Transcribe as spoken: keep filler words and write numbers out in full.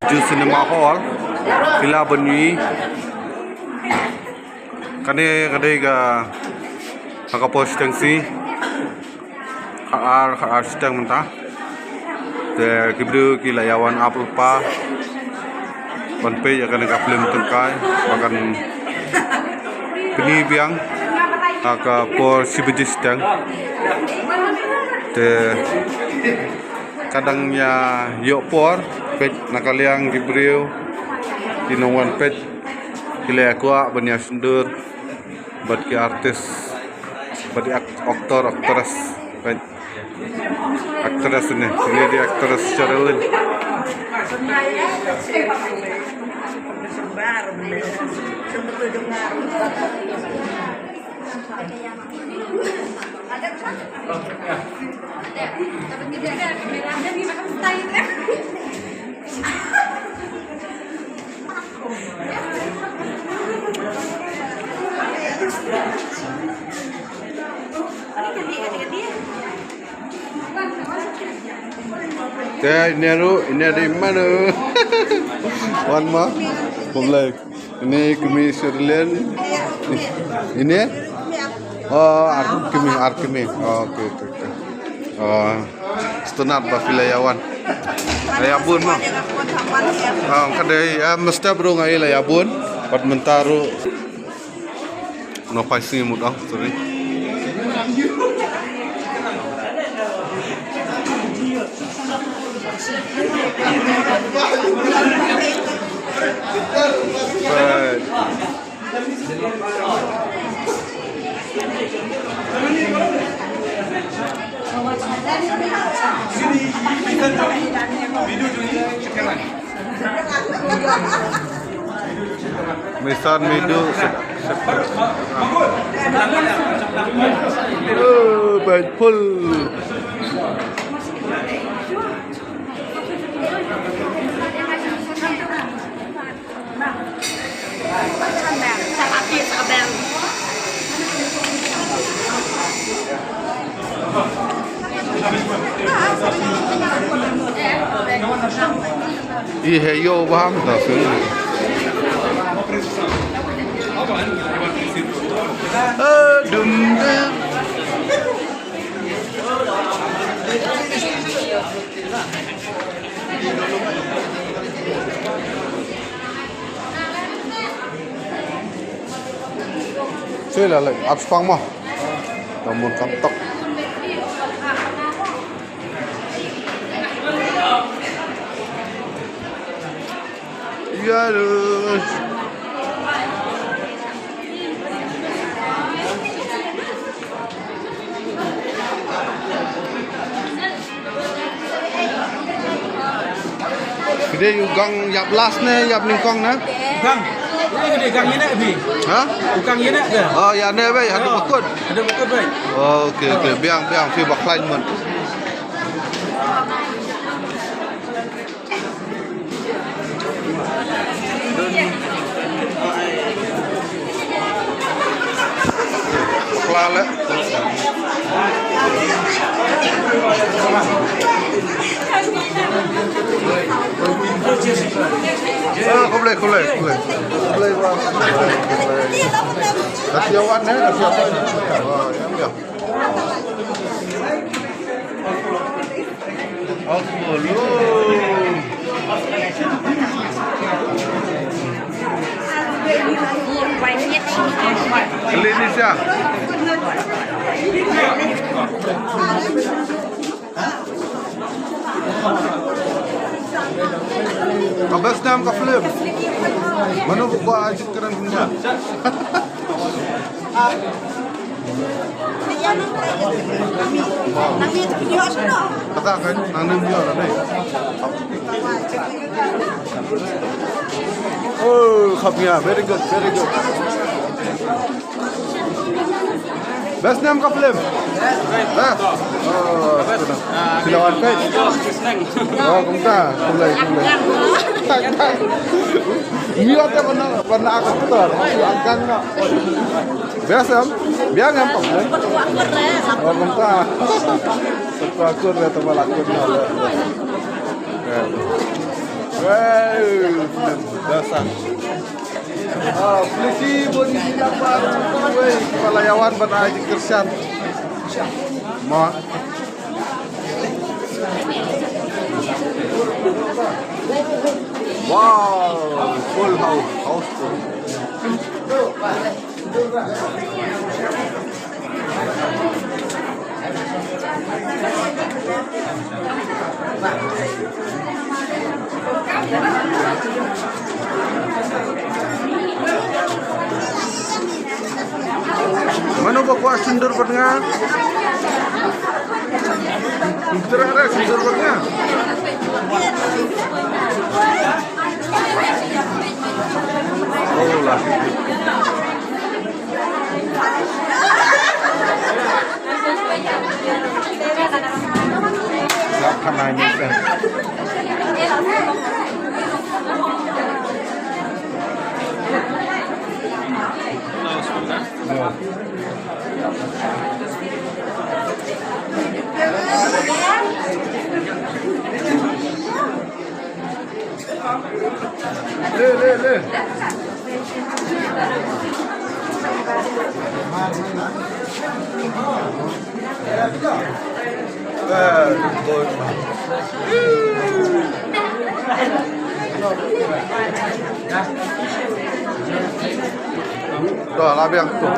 Ju cinema hall, phi lah ban ïohi. Kane ka dei ka, ha ka por shiteng sngi. Khatar, khatar shiteng mynta. Te ki briew ki la ïa wan ap lypa ban peit ïa kane ka film tyngkai ba kan pyni biang ha ka por shi baje shiteng. Te ka dang ïa ïoh por, peit na ka liang ki briew ki nongwan peit, ki la ïa kwah ban ïa shyndur bad ki artist, bad ki ak-, actor, actress. Peit, actress ne, ine dei actress Sherilyn. Te ine ruh, ine dei mano. Wan ma. Kumlai. Ine kmie Sherilyn. Ine? Oh, ar kmie, ar kmie. Oh, okay, okay, okay. Oh, sngewtynnat ba phi la ïa wan. La ïa bun ma. Oh, ka dei, eh, mynstep ruh nga i la ïa bun. Bad mynta ruh. Nga phai sngi mut, oh, sorry. Right. Misan midu. Oh, baik full. I he yo baham ta su. Dum dum. Sila lek ap spang mah. Namun kantok. Ya, Kdei u gang ïap last ne ïap nyngkong ne? Gang. Ini kdei gang ïa ne bi. Ha? U gang ïa ne de. Oh, ïa ne be, haduh bakut. Haduh bakut be. Oh, okay, okay. Biang, biang, phi ba khlaiñ mut. Kla leh. Ah, khublei, khublei, khublei. Khublei, khublei. Dah siap wan, eh? Dah siap wan. Oh, ya, ya. Indonesia. Ka best nam ka film. Mano ko ko ajit kren punya. Kata kan, nang nim yo na dai. Oh, khap ya, very good, very good. Best nam ka film. Best. Oh, best. Sila wan kai. Oh, kumta. Kumlai, kumlai. Mira te bana, bana actor. Angkang na. Biasa, biang em pak. Oh, kumta. Satu akur ya, teman akur na. Ya. Well, Dasar. Ah, polisi bun isi lapar. Wei, kepala yawan bana aja kersan. Ma. Wow, full house, house full. Mano ba kwah sindur bad nga? Tara sindur bad nga. Oh, lah. Le, le, le. Dah lah biang tu.